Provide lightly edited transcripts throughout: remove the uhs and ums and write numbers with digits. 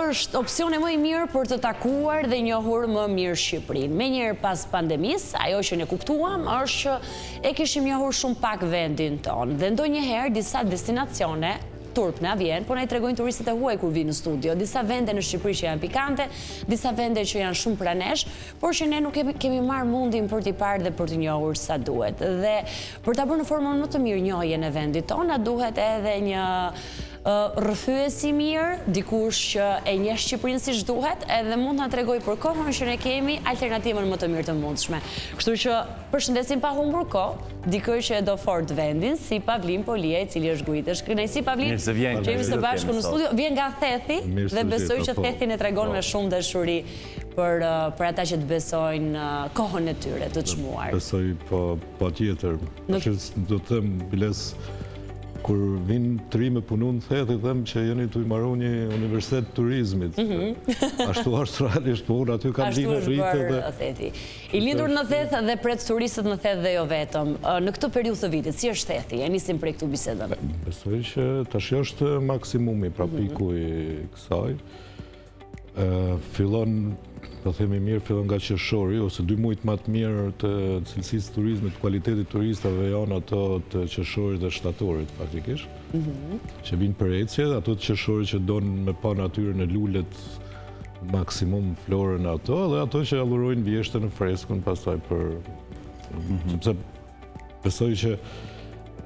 është opsioni më i mirë për të takuar dhe njohur më mirë Shqipërinë. Menjëherë pas pandemisë, ajo që ne kuptuam është që e kishim njohur shumë pak vendin tonë dhe ndonjëherë disa destinacione turp na vjen, po na i tregojnë turistët e huaj kur vijnë në studio, disa vende në Shqipëri që janë pikante, disa vende që janë shumë pranë nesh, por që ne nuk kemi marrë mundin për t'i parë dhe për t'i njohur sa duhet. Dhe për ta bërë në formën më të mirë njohjen e vendit tonë, na duhet edhe një rrëfyes i mirë, dikush që e njeh Shqipërinë siç duhet, edhe mund të na tregojë për kohën që ne kemi alternativën më të mirë të mundshme. Kështu që përshëndesim pa humbur kohë, dikë që e do fort vendin, si Pavlin Polia, i cili është guidë. Është kënaqësi Pavlin, që jemi së bashku në studio. Vjen nga Thethi dhe besoj që po. Thethin e tregon me po. shumë dashuri për për ata që të besojnë kohën e tyre të çmuar. Besoj po patjetër. Do të them biles Kur vijnë të ri me punu në Theth, i them që jeni tu maru një universitet turizmit. Mhm. Ashtu është realisht, po unë aty kam linë rritë dhe... Thethi. I lindur në Theth dhe pret turistët në Theth dhe jo vetëm. Në këtë periudhë të vitit, si është Thethi? E nisim prej këtu bisedën. Besoj që tash është maksimumi, pra mhm. piku i kësaj. Fillon, po themi mirë, fillon nga qershori, ose dy mujt ma të mirë të cilësisë turizmit, të kualitetit turistave janë ato të qershorit dhe shtatorit, faktikisht, mhm. që vijnë për ecje, ato të qershorit që donë me pa natyrën e lulet maksimum florën ato, dhe ato që adhurojnë vjeshtën e freskun pastaj për... Mhm. Sepse Besoj që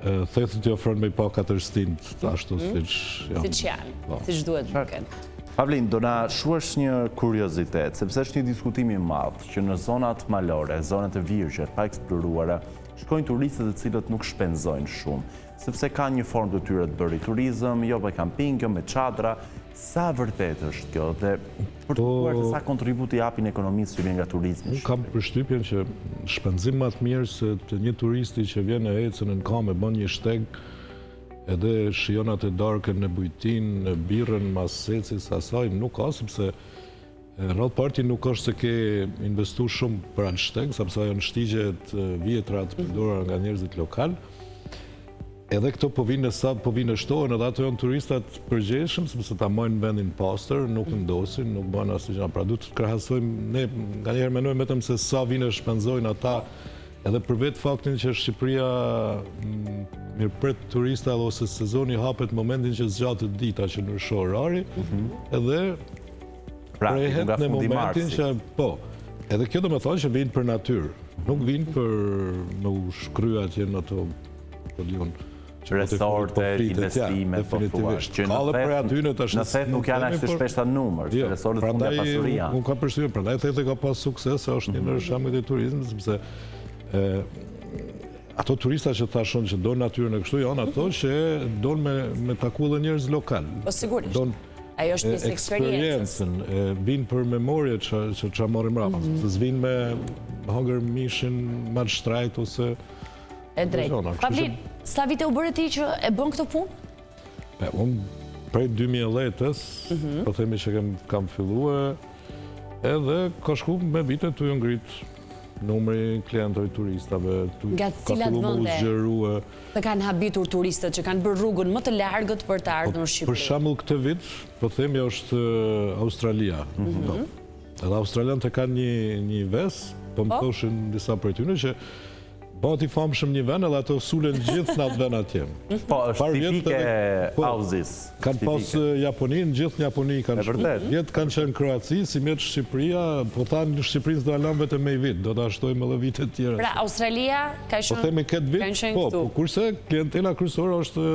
Thethi t'i ofron me i pa katër stinët ashtu mhm. siç janë. Siç janë, po. siç duhet të duken. Pavlin, do na shuash një kuriozitet, sepse është një diskutim i madh që në zonat malore, zonat e virgjër, pa eksploruara, shkojnë turistët të cilët nuk shpenzojnë shumë, sepse ka një formë të tyre të bëri turizëm, jo me kamping, jo me çadra, Sa e vërtetë është kjo dhe për të kuptuar se sa kontribut i japin ekonomisë që vjen nga turizmi? Unë kam përshtypjen që shpenzim ma të mirë se të një turisti që vjen e ecën në kamë e bën një shteg edhe shijon atë darkën në bujtinë, në birrën mas ecjes asaj, nuk ka, sepse në radhë parë ti nuk është se ke investu shumë për atë shteg, sepse janë shtigje të vjetra të përdorura nga njerëzit lokal. Edhe këto po vijnë sa po vijnë e shtohen, edhe ato janë turista të përgjegjshëm, sepse ta majnë vendin pastër, nuk mm. ndosin, nuk bëjnë asnjë gjë. Pra duhet të krahasojmë, ne nganjëherë mendojmë vetëm se sa vijnë e shpenzojnë ata, edhe për vetë faktin që Shqipëria mm, mirëpret turista edhe ose sezoni hapet në momentin që zgjatet dita që ndryshon orari, mhm. edhe pra, prehet në momentin që, po, edhe kjo do me thonë që vijnë për natyrë, nuk vijnë për me u shkry atje në ato Po di unë. Resorte, po investime, po thua. Që në Theth, në Theth nuk janë aq të shpeshta në numër, se jo, resortet fundja pasuri janë. Unë kam përshtypjen, prandaj Thethi ka pas sukses, se është një ndër mhm. shembujt e turizmit, sepse ato turista që thashë unë që donë natyrën e kështu janë ato mhm. që donë me, me taku edhe njerëz lokal. Po sigurisht. Donë Ajo është pjesë e eksperiencës. Vijnë për memorie që që ça marrin mbrapa, mm -hmm. s'vijnë me hangër mishin ma të shtrajt ose E drejtë. Pavlin, sa vite u bëre ti që e bën këtë punë? E, unë prej 2010-ës, mhm. po themi që kem, kam fillue, edhe ka shku me vite tu u ngrit numri klientëve turistave, tu Nga cilat vende të kanë habitur turistët që kanë bërë rrugën më të largët për të ardhur në Shqipëri? Për shembull këtë vit, po themi është Australia. Mhm. Po. Edhe australianët e kanë një një ves, po më po. thoshin disa prej tyre që Bëhet i famshëm një vend edhe ato sulen gjithë në atë vend atje. Po, është tipike e po, Auzis. Kanë pas Japoninë, gjithë në Japoni kanë shku. Vjet kanë qenë Kroaci, simjet Shqipëria, po thanë në Shqipërinë s'do ta lamë vetëm me një vit, do ta shtojmë edhe vitet tjera. Pra, Australia ka qenë, po themi këtë vit, po, po, kurse klientela kryesore është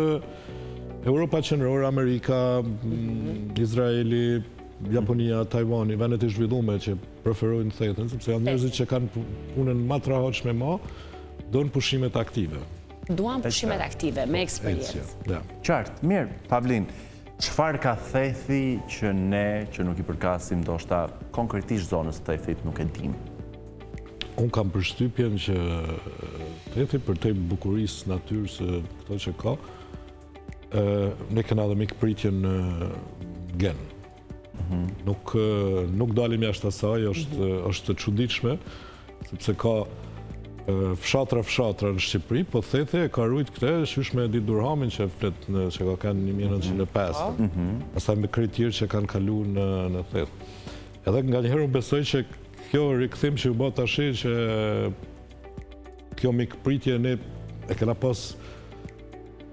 Europa Qendrore, Amerika, mhm. Izraeli, Japonia, Tajvani, vendet e zhvillume që preferojnë Thethin, sepse janë njerëzit që kanë punën ma të rahatshme ma, donë pushimet aktive. Duan pushimet aktive, me eksperiencë. Qartë, mirë, Pavlin, çfarë ka Thethi që ne, që nuk i përkasim, ndoshta konkretisht zonës Thethit, nuk e dimë? Unë kam përshtypjen që Thethi përtej bukurisë natyrës këto që ka, Ne kena edhe mikpritjen në gen. Mhm. Nuk, nuk dalim jashtë asaj, është, mhm. është e çuditshme, sepse ka Fshatra fshatra në Shqipëri, po Thethi e ka rujt këtë, qysh me Edit Durhamin që flet në që ka kanë 1905. Po. Mhm. Pastaj me krejt tjerë që kanë kalu në në Theth. Edhe nganjëherë unë besoj që kjo rikthim që u bë tashi që kjo mikpritje ne e kena pas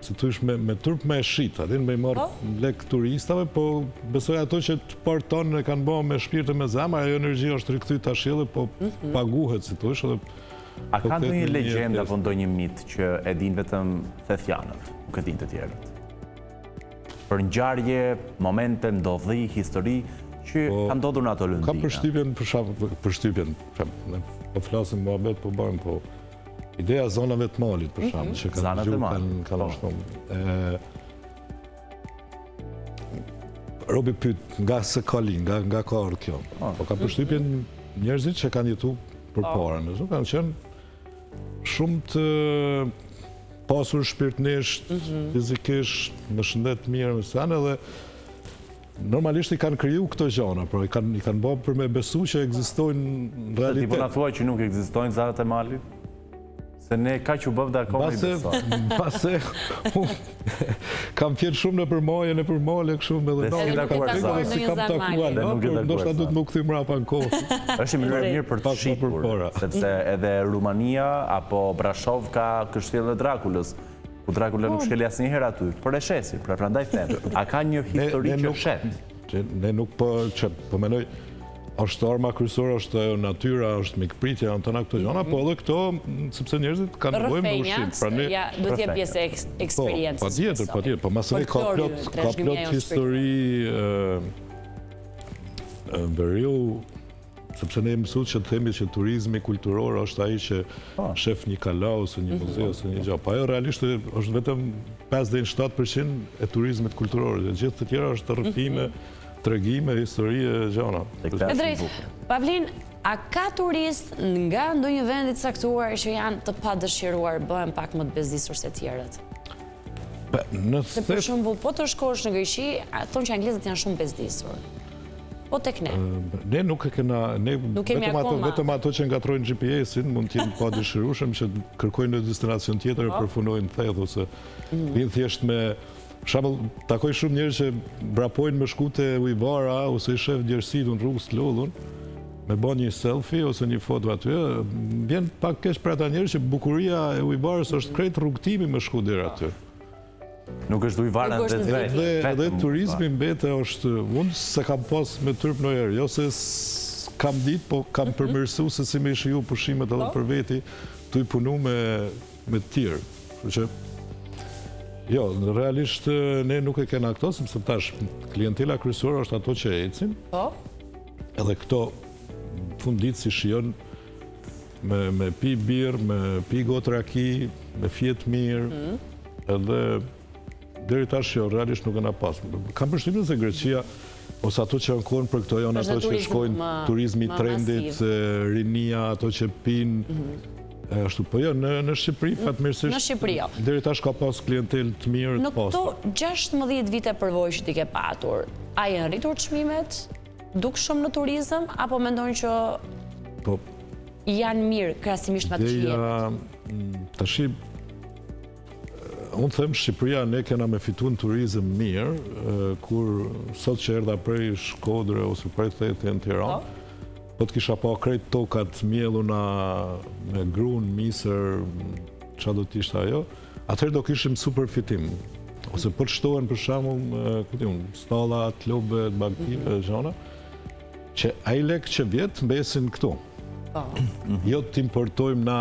si thush me, me turp me e shit, a din me i marrë po. lek turistave, po besoj ato që të parët tanë e kanë bo me shpirt e me zemër, ajo energji është rikthy tash edhe, po mhm. paguhet, si thush, edhe A po ka ndonjë legjendë apo ndonjë mit që e din vetëm thethianët, nuk e din të tjerët? Për ngjarje, momente, ndodhi, histori, që po, ka ndodhur në ato lëndina? Kam përshtypjen, për shembull, përshtypjen, po flasim muhabet, po bëjmë, po Ideja e zanave të malit, për shembull, mhm. që kanë gjuhë, kanë kanë po. ashtu. Robi pyet nga se ka lind, nga nga ka ardhur kjo. Po, po kam përshtypjen njerëzit që kanë jetu përpara, në zonë kanë qenë shumë të pasur shpirtnisht, mhm. fizikisht, me shëndet të mirë, me sene dhe Normalisht i kanë kriju këto gjana, pra i kanë i kanë bërë për me besu që ekzistojnë në realitet. Ti po na thua që nuk ekzistojnë zanat e malit? Se ne kaq u bëmë dhe akoma i besojmë. Mbase, kam fjetë shumë nëpër maje, nëpër male, kështu me dhe në takuar zanë. Dhe s'i kam takuar, dhe nuk e ndoshta duhet m'u kthy mrapa në kohë. Është një mënyrë e mirë për të shitur, sepse edhe Rumania apo Brashov ka kështjellën e Drakulës. Ku Drakula nuk po. shkeli asnjëherë aty, por e shesin, pra prandaj them, a ka një histori që shet? Ne nuk po, që, po mendoj, është arma kryesore, është ajo natyra, është mikpritja, janë tëna këto gjana, mhm. po edhe këto, sepse njerëzit kanë nevojë me ushqim. Pra ne, ja, duhet të jetë pjesë e po, eksperiencës. Po, patjetër, patjetër, po masandej ka plot, ka plot histori, veriu, Sepse ne jemi mësu që të themi që turizmi kulturor është ai që po. shef një kala ose një muze mhm. ose një gjë. Po ajo realisht është vetëm 5 deri në 7% e turizmit kulturor. Dhe gjithë të tjera është rrëfime, mhm. tregime, histori e gjana. E drejtë. Pavlin, a ka turist nga ndonjë vend i caktuar që janë të padëshiruar, bëhen pak më të bezdisur se tjerët? Nëse... Për shembull, po të shkosh në Greqi, thonë që anglezët janë shumë bezdisur. Po tek ne. Ne nuk e kena, ne vetëm ato, vetëm ato që ngatrojnë GPS-in, mund të jenë padëshirueshëm që kërkojnë në destinacion tjetër e po. përfunojnë në Theth ose mm. vijnë thjesht me Për shembull, takoj shumë njerëz që vrapojnë me shku te Ujvara ose i shef djersitun rrugës të lodhun, me ba një selfie ose një foto aty, më vjen pak keq për ata njerëz që bukuria e Ujvarës është krejt rrugëtimi me shku deri aty. Nuk është Ujvara në vetë. Edhe, edhe turizmi mbete është, unë s'e kam pas me turp ndonjëherë, jo se kam ditë, po kam mhm. përmirësu se si me i shiju pushimet edhe po. për veti, tuj punu me, me të tjerë. Kështu që, jo, realisht ne nuk e kena këto, sepse tash klientela kryesore është ato që ecin. Po. Edhe këto fund ditë si shijon me, me pi birrë, me pi gotë raki, me fjet mirë, mm. edhe deri tash jo, realisht nuk e na pas. Kam përshtypjen se Greqia, ose ato që ankohen për këto janë ato që shkojnë turizmi trendit, rinia, ato që pinë, mhm. ashtu, po jo, në, në Shqipëri, fatmirësisht, në Shqipëri, jo. Deri tash ka pas klientel të mirë të pastër. Në këto 16 vite përvojë që ti ke patur, a janë rritur çmimet? Dukshëm në turizëm, apo mendon që po, janë mirë krahasimisht me atë që jepet? Tashi, unë them Shqipëria ne kena me fitu në turizëm mirë, kur sot që erdha prej Shkodre ose prej Thethi në Tiranë, po. po të kisha pa krejt tokat mjelluna me grun, misër, ça do të ishte ajo, atëherë do kishim super fitim. Ose po të shtohen për shembull, ku di unë, stalla të lopëve, të bagëtive, mm -hmm. gjana, që ai lek që vjet mbesin këtu. Po. Jo të importojmë na,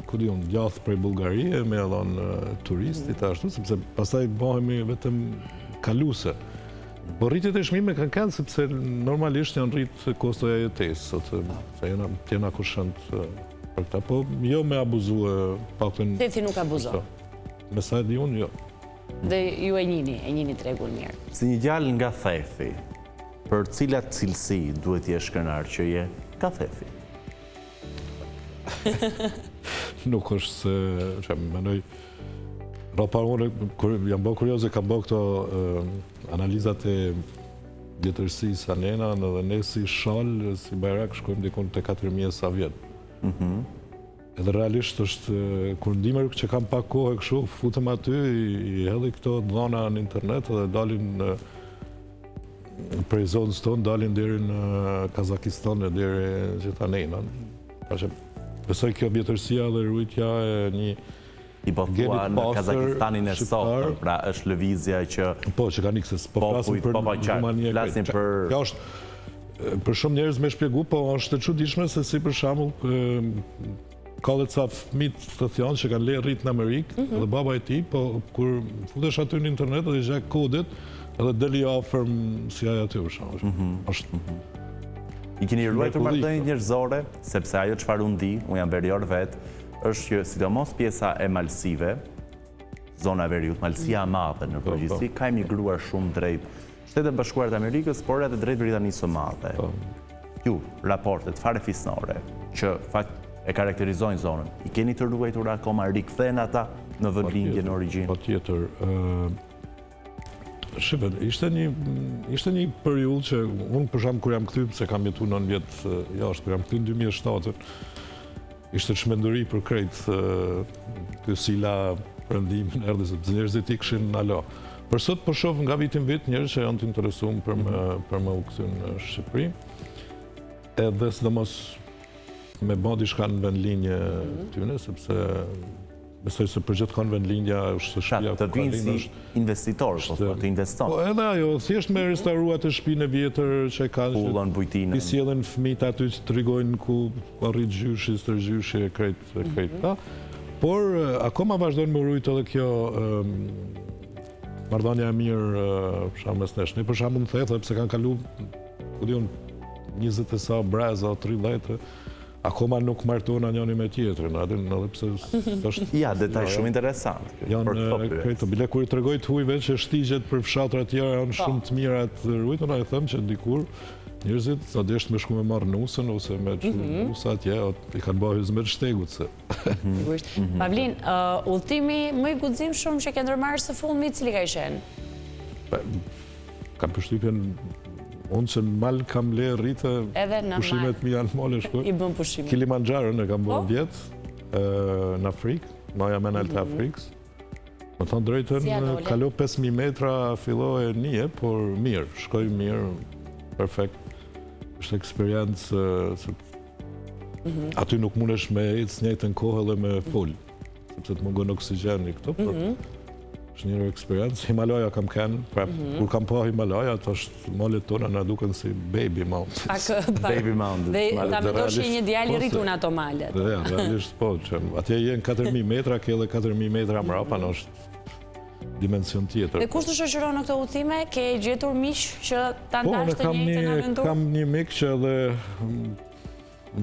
ku di unë, djathë prej Bullgarie, me e dhonë turistit, mm -hmm. ashtu, sepse pastaj bëhemi vetëm kaluse. Po rritjet e çmimeve kanë kënë, sepse normalisht janë rritë kostoja e jetesës, sot, se jena, jena koshent për këta, po jo me abuzu e paktën... Thethi nuk abuzon. Me sa e di unë, jo. Dhe ju e njihni, e njihni tregun mirë. Si një djalë nga Thethi, për cilat cilësi duhet të jesh krenar që je nga Thethi? Nuk është se, që mendoj, Ra parë unë, kur jam bërë kurioze, kam bërë këto analizat e vjetërsisë anena, edhe ne si shalë, si bajrak, shkojmë dikun te 4.000 sa vjet. Mhm. Edhe realisht është, kur n'dimër që kam pak kohë kështu, futem aty, i hedhi këto dhona në internet dhe dalin prej zonës tonë, dalin deri në Kazakistan e deri gjithanej. Pra që besoj kjo vjetërsia dhe rujtja e një I po thua në Kazakistanin e sotëm, pra është lëvizja që... Po, që ka nikë, se po flasim për po, po, Rumani e flasim për... Kjo është, për shumë njerëz me shpjegu, po është e çuditshme se si për shembull ka dhe ca fëmijë të thjanë që kanë le rritë në Amerikë, mhm. dhe baba i tij, po kur futesh aty në internet dhe i gjen kodet, edhe del i afërm si ai aty për shembull. Mhm. Është mhm. I keni ruajtur marrëdhëniet njerëzore, sepse ajo çfarë unë di, unë jam verior vetë, është që sidomos pjesa e malësive, zona e veriut, Malësia e Madhe në po, përgjithësi, po. ka emigruar shumë drejt Shteteve të Bashkuara të Amerikës, por edhe drejt Britanisë së Madhe. Po. Ju, raportet farefisnore, që fakt e karakterizojnë zonën, i keni të ruajtur akoma, rikthehen ata në vendlindje në origjinë? Patjetër. Shife, ishte një, ishte një periudhë që unë për shembull kur jam kthy, se kam jetu 9 vjet jashtë, kur jam kthy në 2007, ishte çmenduri për krejt ky si la perëndimin erdhi se njerëzit ikshin alo. Për sot po shoh nga viti në vit njerëz që janë të interesuar për me për me u kthy në Shqipëri. Edhe sidomos me ba diçka në vendlindje mhm. tyne, sepse Besoj se për gjithkënd vendlindja është shtëpia ku ka lindur. Të si investitor, po thua, të investon. Po edhe ajo, thjesht me restauru atë shtëpinë e vjetër që e kanë. Kullën, bujtinën. T'i sjellin fëmijët aty që të tregojnë ku ka rrit gjyshi, stërgjyshi e krejt, e krejt mm -hmm. Por akoma vazhdon me u rujt edhe kjo marrëdhënia e mirë për shembull mes nesh. Ne për shembull në Theth, edhe pse kanë kalu, ku di unë, 20 e sa breza, 30, Akoma nuk martohna njëri me tjetrin, a din, edhe pse është... Ja, detaj shumë interesant. Janë krejt, bile kur i tregoj të hujve që shtigjet për fshatra tjera janë po. shumë të mira të rujtuna, i them që dikur njerëzit sa desht me shku me marrë nusën ose me çu mhm. nusa atje, i kanë bërë hyzmet shtegut se. Mhm. Sigurisht. Mhm. Pavlin, udhëtimi më i guximshëm që ke ndërmarrë së fundmi, cili ka qenë? Kam përshtypjen, unë që në mal kam le rritë, pushimet mia në male shkoj. I bën pushimet. Kilimanxharon e kam bërë po? vjet, në Afrikë, maja më e naltë e mhm. Afrikës. Me thënë drejtën, kalo 5.000 metra fillo e nije, por mirë, shkoj mirë, perfekt. është eksperiencë, mhm. aty nuk mundesh me ecë njëjtën kohë edhe me fol. sepse të mungon oksigjeni këto, por mhm. është një eksperiencë. Himalaja kam kenë, pra, mhm. kur kam pa Himalaja, ato është malet tona na duken si baby mountains. Pak, baby mountains. Dhe ta mendosh që një djalë i po, rritur në ato malet. Dhe, realisht po, që atje je në 4.000 metra, ke edhe 4.000 metra mrapa, në është dimension tjetër. Dhe kush të shoqëron në këto udhëtime? Ke gjetur miq që ta po, ndash të njëjtën aventurë? Po, kam një mik që edhe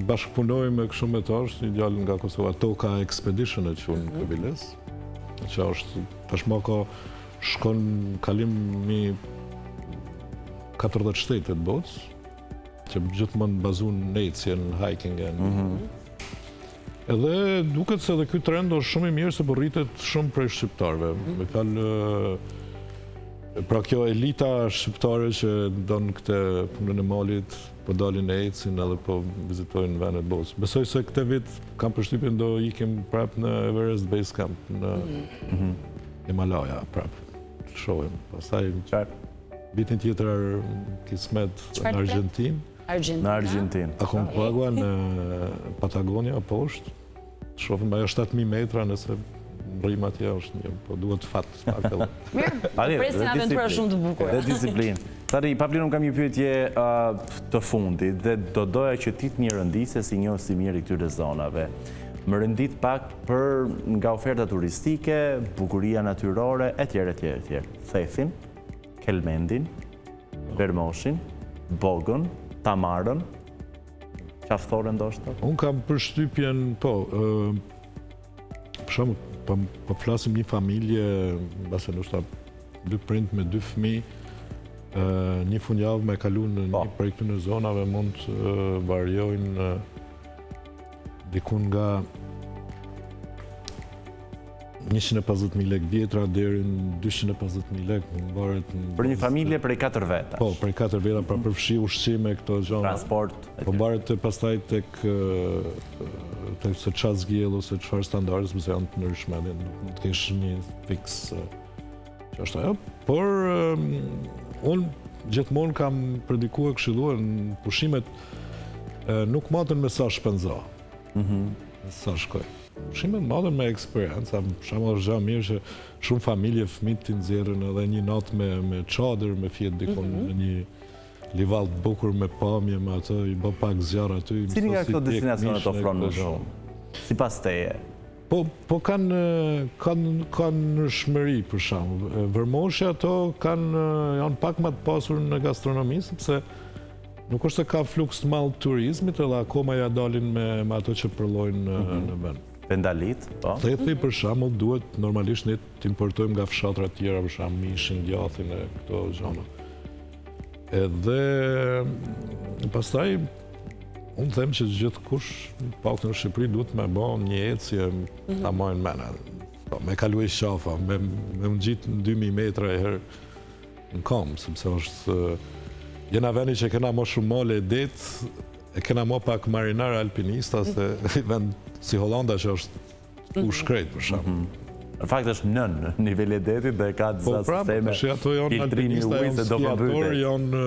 Bashkëpunojmë kështu me to, është një djalë nga Kosova, Toka Expedition e qunë mm -hmm. biles, që është, tashmë ka shkon kalim mi 40 shtete të botës, që gjithmonë bazun në ecje, në hiking, në... Mm -hmm. Edhe duket se edhe ky trend është shumë i mirë se po rritet shumë prej shqiptarëve. Mm -hmm. Me fjalë pra kjo elita shqiptare që don këtë punën e malit, Po dalin e ecin edhe po vizitojnë vendet e botës. Besoj se këtë vit kam përshtypjen do ikim prap në Everest Base Camp në mhm. Himalaya prap. Të shohim. Pastaj vitin tjetër kismet në Argjentinë. Në Argjentinë. Aconcagua në Patagonia poshtë. Shohim ajo 7000 metra nëse mrrim atje është një, po duhet fat pak edhe. Mirë, presim aventura shumë të bukura. Dhe disiplinë. Tani, Pavlin, unë kam një pyetje të fundit dhe do doja që ti të m'i rendisje si njohës i mirë i këtyre zonave. Më rendit pak për nga oferta turistike, bukuria natyrore, etj, etj, etj. Thethin, Kelmendin, Vermoshin, Bogën, Tamarën, Qafë Thore ndoshta? Unë kam përshtypjen, po, për shembull, po, po flasim një familje, mbase ndoshta dy prind me dy fëmijë, një fundjavë me kalu në një po. prej këtyre zonave mund të variojnë diku nga. 150.000 lekë vjetra deri në 250.000 lekë, varet në... Për një familje prej 4 vetash. Po, prej 4 veta, pra përfshi ushqime këto gjëra. Transport. Po varet të pastaj tek tek se ça zgjedh ose çfarë standarde, sepse janë të ndryshme, nuk mund të kesh një fiks që është ajo. Por unë gjithmonë kam predikuar këshilluar në pushimet nuk maten me sa shpenzon. Mhm. Sa shkoj. Pushimet maten me eksperienca, për shembull është gjë e mirë që shumë familje fëmijët t'i nxjerrin edhe një natë me me çadër, me fjet dikun mm -hmm. në një livadh të bukur me pamje me atë, i bë pak zjarr aty. Cili nga këto destinacione të ofron më shumë? Sipas teje? Po, po kanë kanë kanë ndryshmëri për shembull. Vermoshi ato kanë janë pak më të pasur në gastronomi sepse Nuk është se ka fluks të madh turizmit edhe akoma ja dalin me, me ato që prodhojnë në, mm -hmm. në vend. Pendalit, po. Thethi për shembull duhet normalisht ne të importojmë nga fshatra të tjera, për shembull mishin, djathin e këto gjëra. Edhe pastaj unë them që gjithkush pak në Shqipëri duhet me bë një ecje mm -hmm. ta mbajnë mend. Po, me kalu qafa, me me u ngjit në 2000 metra e herë Në kam, sepse është jena veni që kena më shumë male e det, e kena më pak marinar alpinista se vend si Holanda që është u mhm. shkret për shembull. Mhm. Në fakt është nën nivelin e detit dhe ka disa po, pra, sisteme po, ato janë alpinista, janë skiator, janë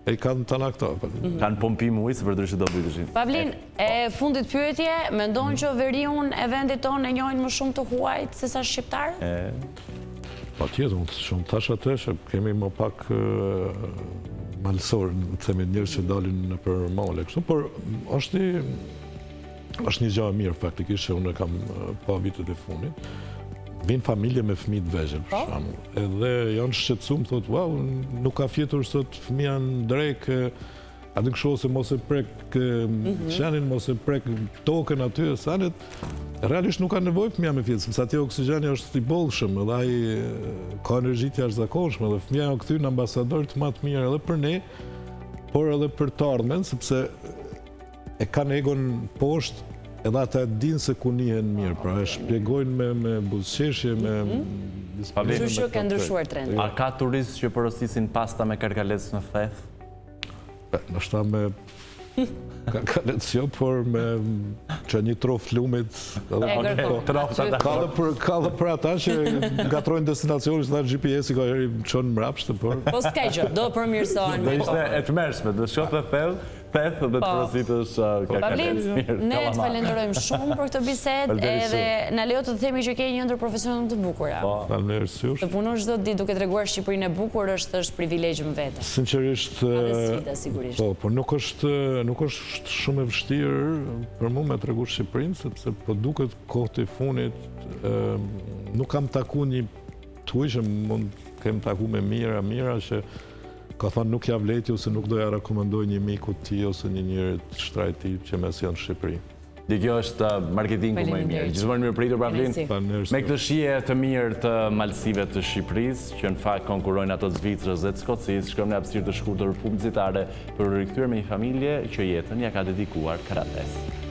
E kanë të në këto. Mhm. Kanë pompim ujë, se përndryshe do mbyteshin. Pavlin, e fundit pyetje, mendon që veriun e vendit tonë e njohin më shumë të huajt se sa shqiptarët? Patjetër, unë shumë tash atë që kemi më pak malësorë, të themi njerëz që dalin nëpër male, kështu, por është një është një gjë e mirë faktikisht që unë e kam pa vitet e fundit. Vijnë familje me fëmijë të vegjël, për po. shembull. Edhe janë shqetësuar, thotë, "Wow, nuk ka fjetur sot fëmija në drekë, a din kështu ose mos e prek mhm. qenin, mos e prek tokën aty e senet." Realisht nuk ka nevojë fëmija me fjetë, sepse atje oksigjeni është i bollshëm, edhe ai ka energji të jashtëzakonshme dhe fëmija janë kthy në ambasador të më të mirë edhe për ne, por edhe për të ardhmen, sepse e kanë egon poshtë edhe ata e dinë se ku nihen mirë, pra e shpjegojnë me me buzëqeshje, me mhm. Kështu që ka ndryshuar trendi. A ka turistë që porosisin pasta me karkalec në Theth? Ndoshta me karkalec jo, por me që një troftë lumit. Ka dhe për, ka dhe për ata që ngatërrojnë destinacionin, që GPS-i ka herë i çon mbrapsht, por... Po s'ka gjë, do përmirësohen. Do ishte e tmerrshme, do shkosh në Theth, Theth dhe të po. porositësh uh, karkalec. Pavlin, ne të falenderojmë shumë për këtë bisedë edhe na lejo të të themi që ke një ndër profesionet më të bukura. Po. Faleminderit jush. Të punosh çdo ditë duke treguar Shqipërinë e bukur është është privilegj më vete. Sinqerisht, Ka dhe sfida sigurisht. Po, po nuk është nuk është shumë e vështirë për mua me tregu Shqipërinë sepse po duket kohët e fundit nuk kam taku një të huaj që mund kem taku me mijëra mijëra që Ka thënë nuk ja vlejti ose nuk do ja rekomandoj një miku të tij ose një njeri të shtrajt tij që me sjellë në Shqipëri. Dhe kjo është uh, marketingu më i mirë. Gjithmonë mirëpritur Pavlin. Me këtë shije të mirë të malësive të Shqipërisë, që në fakt konkurrojnë ato të Zvicrës dhe të Skocisë, shkojmë në hapësirë të shkurtër publicitare për t'u rikthyer me një familje që jetën ia ka dedikuar karatesë.